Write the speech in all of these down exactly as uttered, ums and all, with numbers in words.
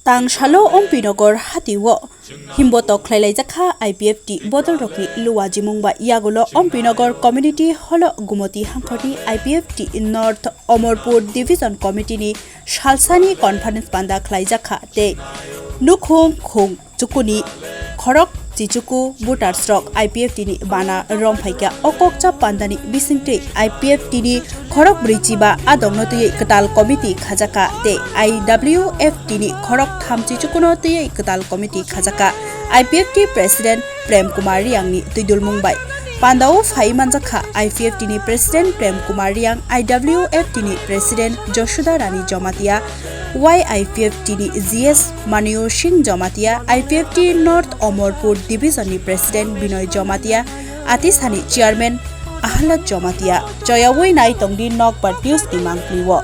Tang salo Ompinagar hatio himbotok khlailaijak kha I P F T bodolrokni luajimung bai. Yagulo Ompinagar Community Hall-o Gumoti hangkhorni I P F T North Omorpur Division Committee-ni salsani conference panda khlaijak kha tei nukhung khung chukuni khorok chichuku voters rok I P F T ni bana romphai kha. O kokcha pandani bisingtwi I P F T ni khorok brwi chiba adongno twiwi kwtal committee khajaka tei I W F T ni khorok tham chichukuno twiwi kwtal committee khajaka. I P F T President Prem Kumar Riang ni twidulmung bai pandao phai manjakha. I P F T ni President Prem Kumar Riang, I W F T ni President Josuda Rani Jomatia, Y I P F T ni G S Maniyo Singh Jomatia, I P F T North Omorpur Division ni President Binoy Jomatia, Atisani Chairman Ahlad Jomatia. Choyawi nai tongdi Nokbar News ni mangpli o.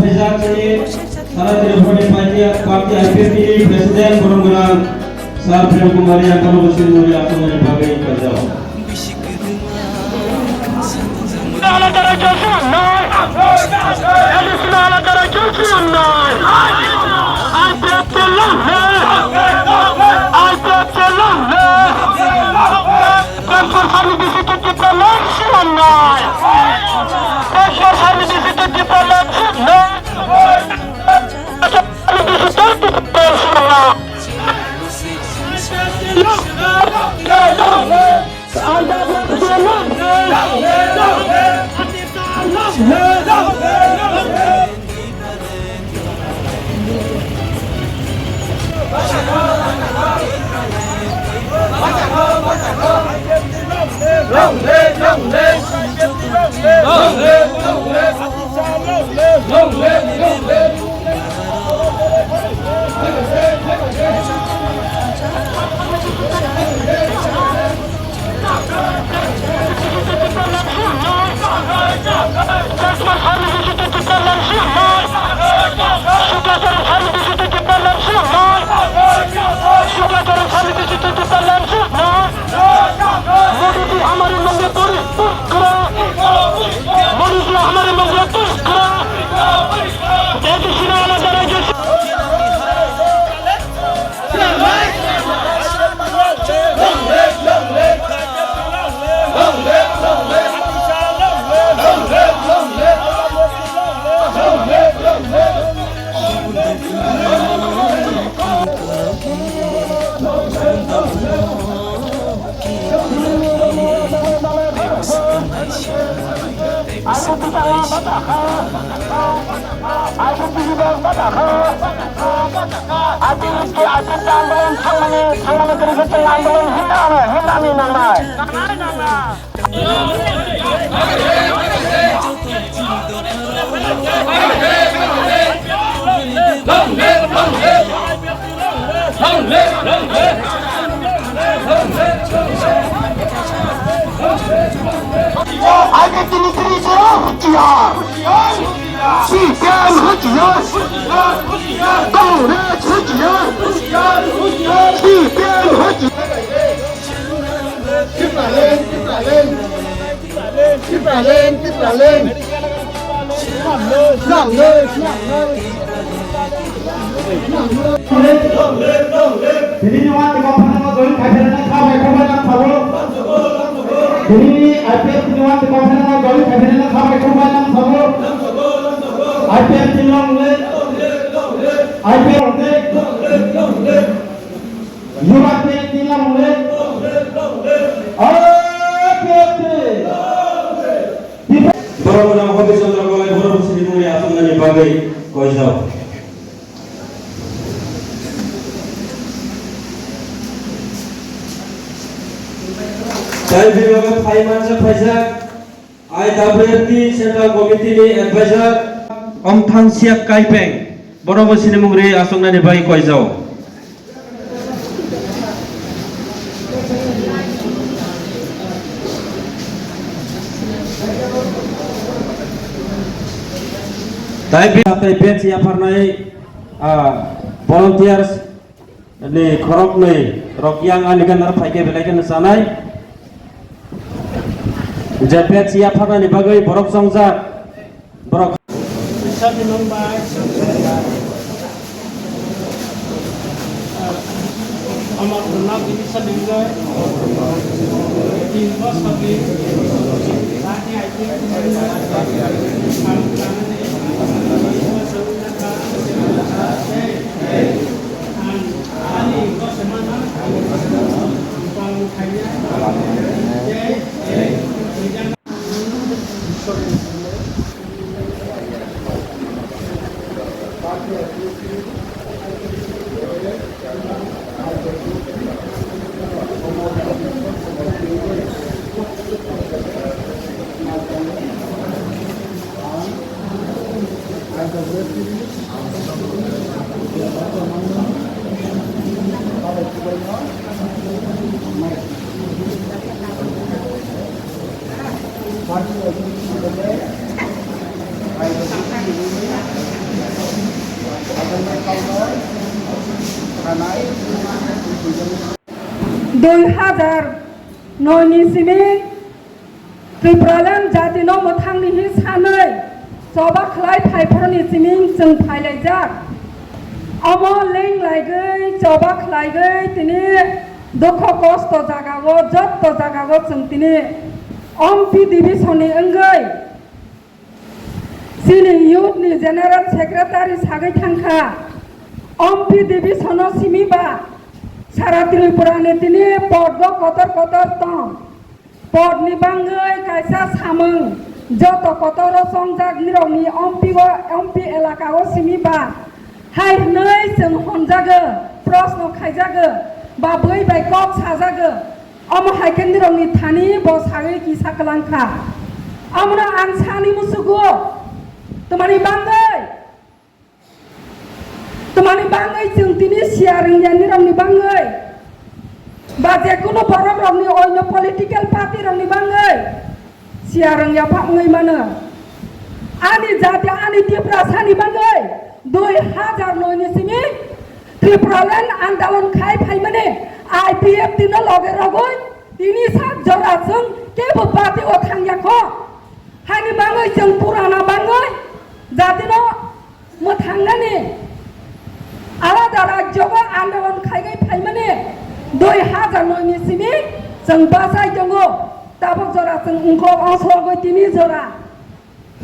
Pijak chini, Sara Tripura ni party, party I P F T ni President, borong gwnang Sir Prem Kumar Riang, kono bwswk nuri aswk nuri bagwi pajao. Agar tini tini sero husiar, C P M husiar, Congress husiar, C P M husiar. Tipraland, Tipraland, Tipraland, Tipraland. Tini ni wati kok phano join khai phano kha bai kha bai lang sabo. Tini ni I P F ni wati kok phano join khai phano kha bai kha bai lang sabo. I P F ni long live. I P F ni long live. Yuva T T Lamle. Borok no Hobi Chandra Golai borok sini muni aswk nani bagwi koijak. Tai bibago phai manjak phaijak. I W F T Central Committee ni Advisor Omthang Siak Kaipeng, borok bo sinimung ri aswknani bai koijao. Tai be-, tai bench yapharnai, ah, volunteers ni khoroknwi rok yang ani gana phaikhe belai kheno chanai. Je pet siya pharnani bagwi borok chongjak. Borok. Dui hazar noi ni simi Tipraland jatino mwthangni hi sanwi choba khlai phaiphorni simi chwng phailaijak. Omo leng laigwi choba khlaigwi tini dukho kosto jagao, jotto jagao chwng tini Ompi Division ni wngwi chini youth ni general secretary sagwi thangkha. Ompi Division no simi ba sara Tripura ni tini pordo kotor kotor tong. Porni bangwi kaisa samung, joto kotoro chongjak nirokni Ompi o, Ompi elaka o simi ba hai hwnwi chwng honjago, proshno khaijago, ba bui bai kok sajago. Omo hai khe nirokni thani bo sagwi kisa kwlang kha. Omono ang sani musugo, twmani bangwi Twmani bangwi chwng tini siya rwngya nirokni bangwi ba jekunu borokrokni oino political party rokni bangwi siya rwngya pha wngwi mano. Ani jati, ani Tiprasani bangwi dui hazar noi ni simi Tipraland andolon khai phaimani I P F T no loge rogwi tini sak jora chwng kebo party o thangya kho. Haini bangwi chwng purana bangwi jatino mwthangnani alada rajyogo andolon khaigwi phaimani dui hazar noi ni simi chwng bachai tongo. Tabuk jora chwng ungkok ongslogwi tini jora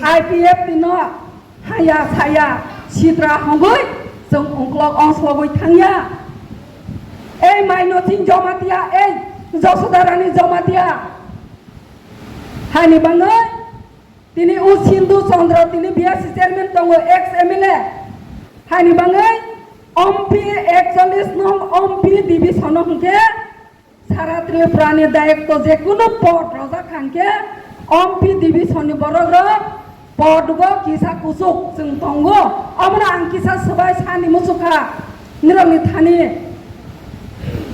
I P F T no haya saya sitra hongwi chwng ungkok ongslogwi thangya. Ei Mainoching Jomatia, ei Josodarani Jomatia, haini bangwi tini o Sindhu Chandra, tini B S C chairman tongo, ex M L A. Haini bangwi Ompi ekchollish nong Ompi division o hwnkhe sara Tripura ni dayokto jekunu pod rojak hwnkhe Ompi division ni borok rok Podgo kisa kuchuk chwng tongo, omono ang kisa swbai sani muchukha, nirokni thani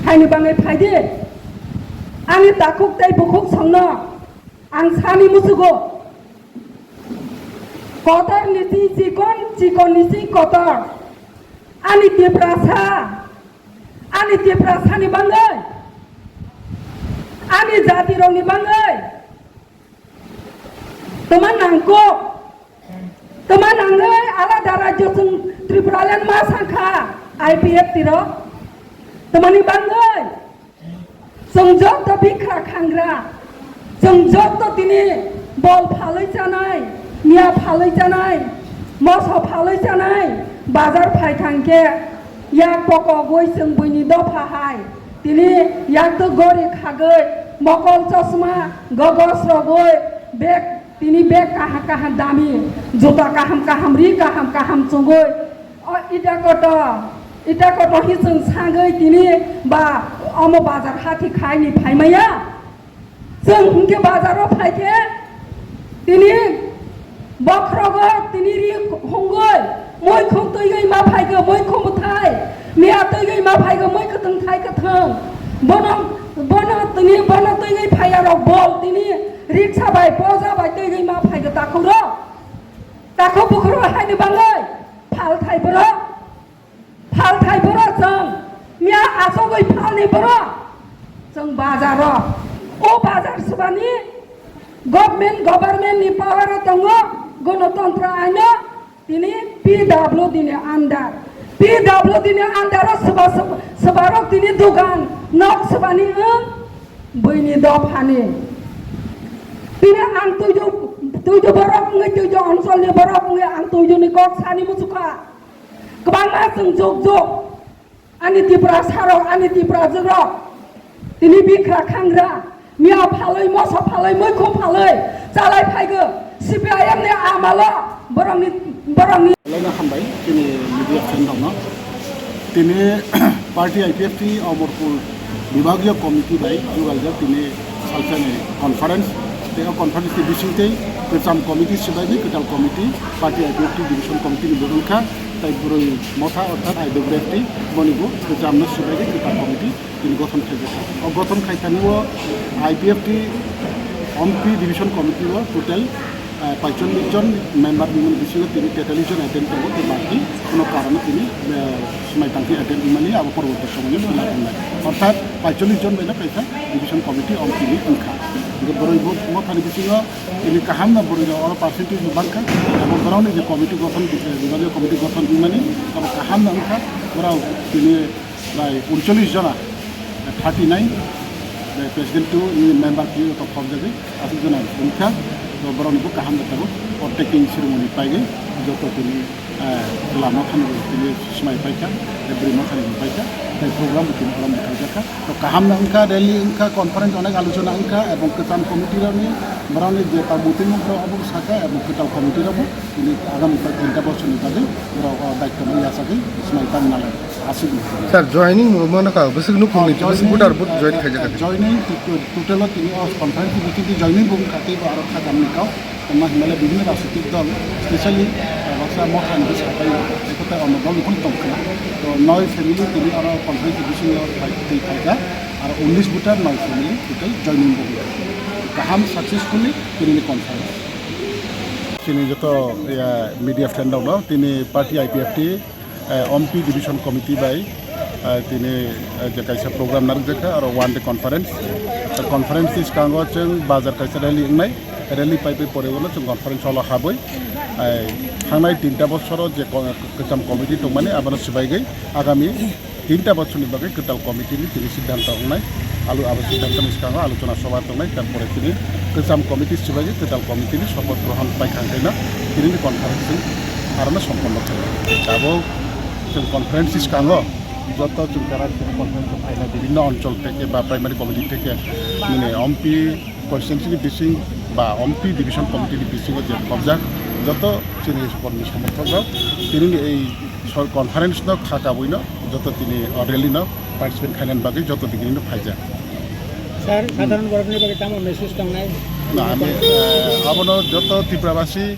haini bangwi phaidi. Ani takhuk tei bukhuk songno ang sani muchugo, kotor ni si chikon, chikon ni si kotor. Ani Tiprasa, ani Tiprasani bangwi, ani jatirokni bangwi, toma nangkuk, toma nangwi alada rajyo chwng Tripuraland ma sakha I P F T rok, tomani bangwi. Chwng joto bikra khangra, chwng joto tini bol phalwi chanai, miya phalwi chanai, moso phalwi chanai, bazar phai thang khe yak pokogwi chwng buini dopha hai. Tini yak to gori khagwi, mokol chosma, gogos rogwi, bag, tini bag kaham kaham dami, juta kaham kaham, ri kaham kaham chugwi, O ita koto, ita koto hi chwng sagwi tini ba omo bazar hati khaini phaimaya. Chwng hwnkhe bazaro phaikhe tini bokhrogo tini ri hungwi muikhum twiwi ma phaigo, muikhum bwthai miya twiwi ma phaigo, mui kwthwng thai kwthwng. Bono, bono tini bono twiwi phaiya rok bol tini riksa bai poja bai twiwi ma phaigo takhukro. Takhuk bukhro haini bangwi. Phalthai borok, phalthai borok chwng miya achogwi phalni borok chwng bazaro. O bazar swbani government, government ni power o tongo, gonotontro aino tini P W D ni under. P W D ni under o swba, swba, swbarok tini dugan nok swbani wng buini dophani. Tini ang tuijo, tuijo borok wngwi, tuijo onsolni borok wngwi ang tuijoni kok sani muchukha. Kwbangma chwng juk juk, ani Tiprasarok, ani Tiprajwkrok, tini bikra khangra, miya phalwi, moso phalwi, muikhum phalwi, chalai phaigo, C P I M ni amalo, borokni, borokni. Laina hambai, tini media friend rokno. Tini party I P F T Amarpur Bibhagiya Committee bai jugaljak tini salsani conference. Tei o conference ni bisingtwi kwcham committee swbaidi kwtal committee, party I P F T division committee ni bo wngkha, tei bwrwi motha orthat I W F T boni bo kwchamno swbaidi kwtal committee tini gothon khaijak kha. O gothon khaithani o I P F T Ompi division committee o total, ah, paichollish jon member ni bisingo tini tetallish jon attend tongo, tei baki kono karon tini, ah, swmai tangkhe attend wngmani abo porborti somoi no swmai tongnai. Orthat paichollish jon bai no kaisa division committee Ompi ni wngkha. Hingke boroi bo mothani bisingo tini kaham no boroi rok oro percentage no bangkha, abo borok ni je committee gothon, je committee gothon wngmani abo kaham no wngkha, borok tini prai uncholish jona, thirty nine, bai president to member twi joto khobjagwi aswk jona wngkha. To borok ni bo kaham jotabo overtaking ceremony paigwi joto tini, eh, lama thani tini swmai paikha, tei bwrwi mothani bo paikha, tei program bo tini orom bo khaijakha. To kaham no wngkha, rally wngkha, conference onek alochona wngkha, ebong kwcham committee rokni borokni je ta mutimung rok abo saka, ebong kwtal committee rok bo tini agami tinta bochorni bagwi borok o daityo no yachagwi swmai tang nalai. Aswk ni. Sir, joining mo mano ka, bwswk nukhungni, bwswk voter vote join khaijak kha. Joining to-, to-, total o tini o conference ni bisingo joining bo wngkha, tei bo aro kha jamni kau. Tongma hinmale bibhinno rajnitik dol, specially, ah, baksa motha ni bwsa bai, ekota ono dol ni phano tong khna. To noi family tini aro conference ni bisingo bai twi phaikha, aro unis voter noi family total joining bo wngkha. Kaham successfully tini ni conference. Chini joto, ya, media friend rok no, tini party I P F T, eh, Ompi Division Committee bai, eh, tini, eh, je kaisa program narwkjakha, aro one day conference. Conference ni swkango chwng bazar kaisa rally wngnai, rally pai pai pore ulo chwng conference hall o habwi, eh, thangnai tinta bosoro je ko-, kwcham committee tongmani abono swbaigwi agami tinta bochorni bagwi kwtal committee ni tini siddhanto wngnai. Alu abo siddhanto ni swkango alochona sobha tongnai, tarpore tini kwcham committee swbaigwi kwtal committee ni sopoth grohon paikha hwnkhe no tini ni conference chwng arono somponno khainai. Tabuk chwng conference ni swkango joto chwng jara tini conference o phainai bibhinno onchol theke ba primary committee theke nini Ompi constituency ni bising ba Ompi division committee ni bisingo je khobjak joto chini kormi somorthok rok tini ni ei sor conference no kha kabui no joto tini o rally no participate khainani bagwi joto digini no phaijak. Sir, sadharon borokni bagwi tamo message tongnai? Na, ami, eh, abono joto Tripurabasi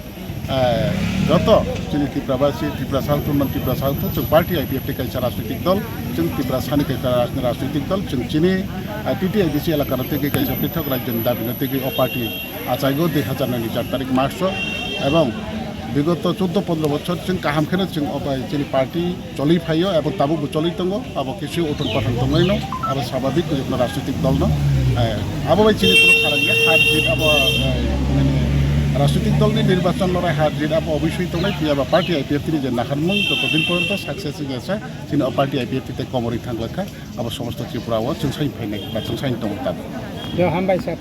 Eh, joto chini Tripura basi, Tripura South, non Tripura South, chwng party I P F T kaisa rajnitik dol, chwng Tripura sani kaisa raj-, rajnitik dol, chwng chini, eh, T T I D C elaka no twi kaisa prithok rajyoni dabi no twi o party achaigo dui hazar nai ni char tarik March o, ebong bigoto chuddo pondro bochor chwng kaham kheno chwng o bai chini party choli phaio ebong tabuk bo choli tongo, abo kisi uthon pathon tonglaino, abo sababik kujukno rajnitik dolno. Eh, abo bai chini kunu pharang ya, har jit abo, eh, mane rajnitik dolni nirbachon lorai har jit abo obisoi tongnai, phiya ba party I P F T ni je naharmung joto din porjonto success wngya sa, chini o party I P F T tei komorwi thanglakha, abo somosto Tripura o chwng sain phainai ba chwng sain tongo tabuk. Jo, hambai sir.